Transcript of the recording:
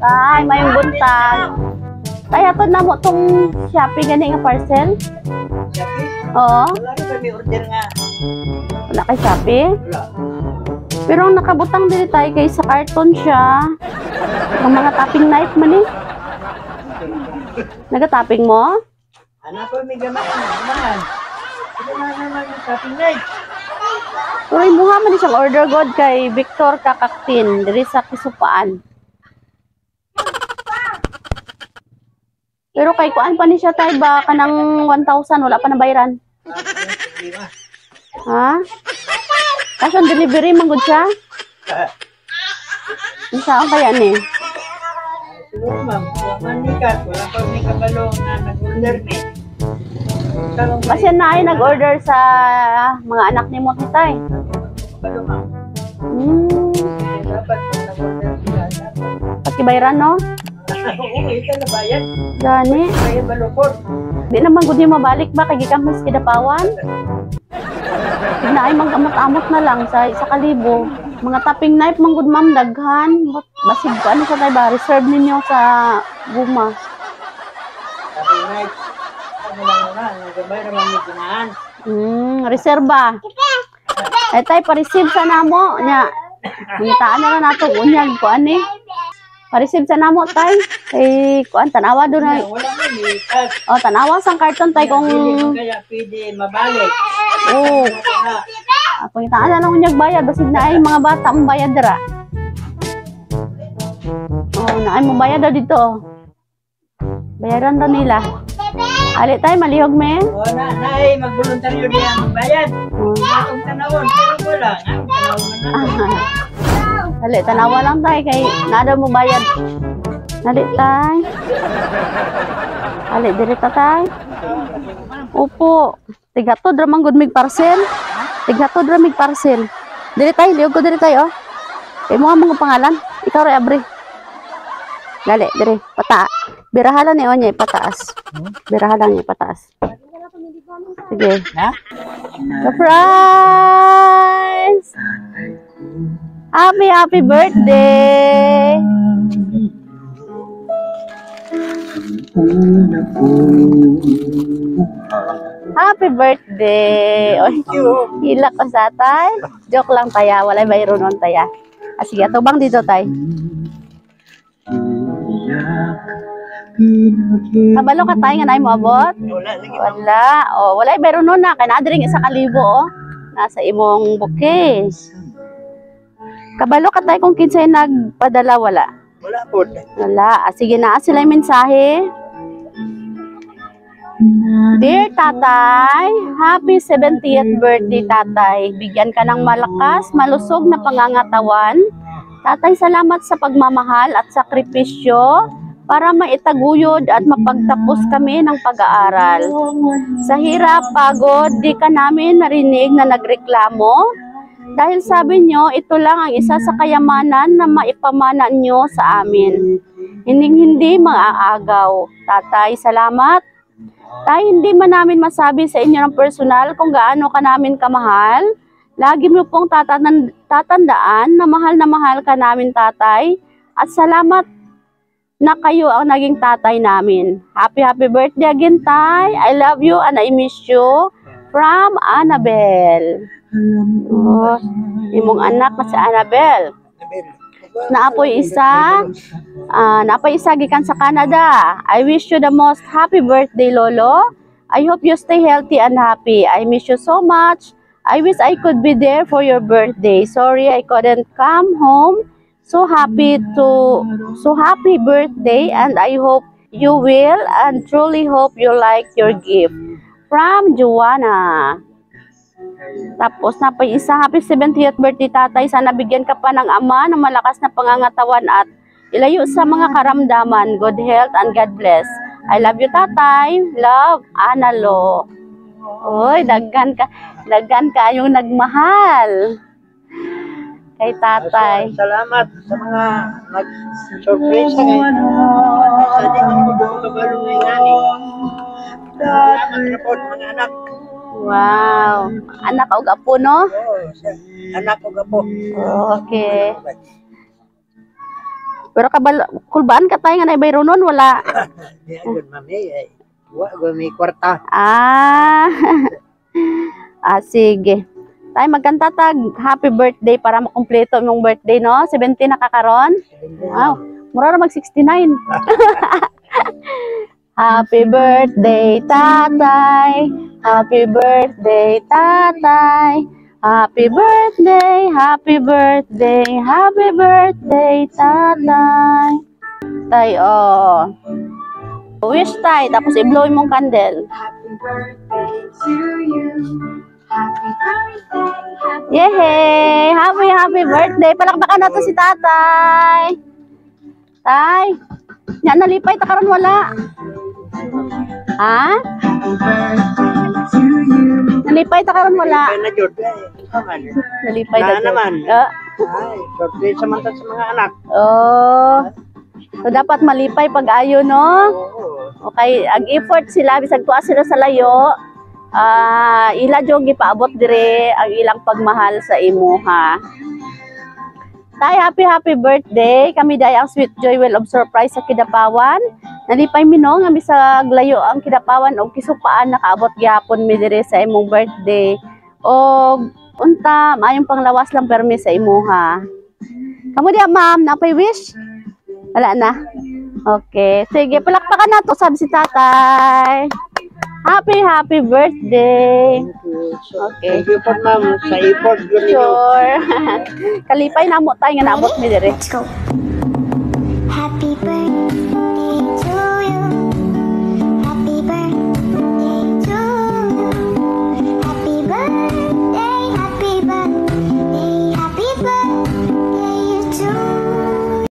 Tay, mayong buntag. Tay, hatod na mo tong Shopee gani nga parcel? Shopee? Oo. Wala rin kami order nga. Wala kay Shopee? Wala. Pero ang nakabutang diri tay kay sa karton siya. Ang mga tapping knife man eh. Naga-tapping mo? Ano pa may gamay? Gamahan. Ito na naman yung shopping night. Pero imuha man ni siyang order god kay Victor Kakaktin diri sa Kisupaan. Pero kay kuan pa ni siya tay ba kanang 1,000 wala pa nabayaran. Ha? Cash on delivery man gud siya? Unsaon kaya ni? Siguro ma'am, manikat. Wala pa may kabalo na nag-order ni. Kasi na ay nag-order sa mga anak ni mo tay. Kabalo ma'am. Dapat kung nag-order sila, dapat. Pakibayaran no? Oo, ito na bayad. Gani. Kaya balukot. Di naman gud mabalik ba kay gikan mas kidapawan? Tigna ay mag-amot-amot na lang sa 1,000. Mga tapping knife man gud ma'am daghan. Basig ko ano sa tay ba reserve ninyo sa guma. Tapping knife. Ano lang na, nagabay raman may ginaan. Reserba. Ay tay pa-receive sa namo nya. Mangitaan na lang nato unyag ko ani. Pa-receive sa namo tay. Kay kuan tanawa do na. Wala man eh. Oh, tanawa sang karton tay kung kaya pwede mabalik. Oh. Pangitaan na lang unyag bayad basig na ay mga bata mo bayad dira. Oh, na ay mo bayad daw dito. Oh. Bayaran daw nila. Ali tay malihog me. O na na ay magboluntaryo diya magbayad. Oh. Atong tanawon pero wala nga tanawon na. Dali, tanawa lang tay kay nada mo bayad. Dali tay. Ali diri ta tay. Opo. Tighatod ra man gud mig parcel. Tighatod ra mig parcel. Diri tay, liog ko diri tay oh. Kay mo ang mga pangalan. Ikaw ra abri. Dali, diri, pata. Birahala ni onya ipataas. Birahala niya ipataas. Sige. Ha? Surprise! Happy, happy birthday! Happy birthday! Oy, hilak ko sa tay. Joke lang taya, walay bayro nun taya. Ah, sige, atubang dito tay. Kabalo ka tay nga naay mo abot? Wala lagi. Wala. Oh, walay bayro nun na kay naa diri 1,000 oh. Nasa imong bouquet. Kabalo ka tay kung kinsay nagpadala wala. Wala po. Wala. Ah, sige na sila yung mensahe. Dear Tatay, happy 70th birthday Tatay. Bigyan ka ng malakas, malusog na pangangatawan. Tatay, salamat sa pagmamahal at sakripisyo para maitaguyod at mapagtapos kami ng pag-aaral. Sa hirap, pagod, di ka namin narinig na nagreklamo. Dahil sabi nyo, ito lang ang isa sa kayamanan na maipamana nyo sa amin. Hindi maaagaw. Tatay, salamat. Tay, hindi man namin masabi sa inyo ng personal kung gaano ka namin kamahal. Lagi mo pong tatandaan na mahal ka namin, Tatay. At salamat na kayo ang naging tatay namin. Happy, happy birthday again, Tay. I love you and I miss you. From Annabel. Oh, imong anak na si Annabel. Naapoy isa. Naapoy isa gikan sa Canada. I wish you the most happy birthday, Lolo. I hope you stay healthy and happy. I miss you so much. I wish I could be there for your birthday. Sorry I couldn't come home. So happy birthday, and I hope you will and truly hope you like your gift. From Joanna. Tapos napay isa, happy 70th birthday Tatay. Sana bigyan ka pa ng ama ng malakas na pangangatawan at ilayo sa mga karamdaman. Good health and God bless. I love you Tatay. Love, Analo. Oy, daghan ka yung nagmahal kay Tatay. Salamat sa mga nag-surprise ngayon. Sa di man ko buong kabalo ngayon ani. Salamat na po mga anak. Wow. Anak og apo no? Oo, anak og apo. Okay. Pero kabal kulbaan ka, tay, nga naay bayronon, wala? Di agad, mami ay wa go may kwarta. Ah. Ah, sige. Tay, magkanta tag happy birthday para makumpleto imong birthday, no? 70 na ka karon? Wow. Mura ra mag 69. Happy birthday, Tatay. Happy birthday, Tatay. Happy birthday, happy birthday, happy birthday, Tatay. Tay, oh. Wish, tay, tapos i-blow imong candle. Happy birthday to you. Happy birthday, happy Yehey! Happy, happy birthday! Palakpakan nato si Tatay! Tay! Nya, nalipay ta karon, wala? Ha? Happy birthday to you. Nalipay ta karon, wala? Kaya na jud eh. Kaman. Nalipay Na ta jud. naman. Ah. Ay, surprise man ta sa mga anak. Oh. So dapat malipay pag ayo, no? Oo. Okay, ang effort sila bisag tuwa sila sa layo. Ah, ila jud gipaabot dire ang ilang pagmahal sa imuha. Tay, happy happy birthday. Kami diay ang Sweet Joy Well of Surprise sa Kidapawan. Nalipay mi, no, nga bisag layo ang Kidapawan og Kisupaan, nakaabot gihapon mi dire sa imong birthday. Og unta maayong panglawas lang permi sa imuha. Kamo diya, ma'am, napay wish? Wala na. Okay, sige, palakpakan nato sabi si Tatay. Happy happy birthday. Thank you. So, Okay. thank you po, ma'am, sa effort yun ninyo. Sure. Kalipay na mo, tay, nga naabot mi dire. Let's go. Happy birthday.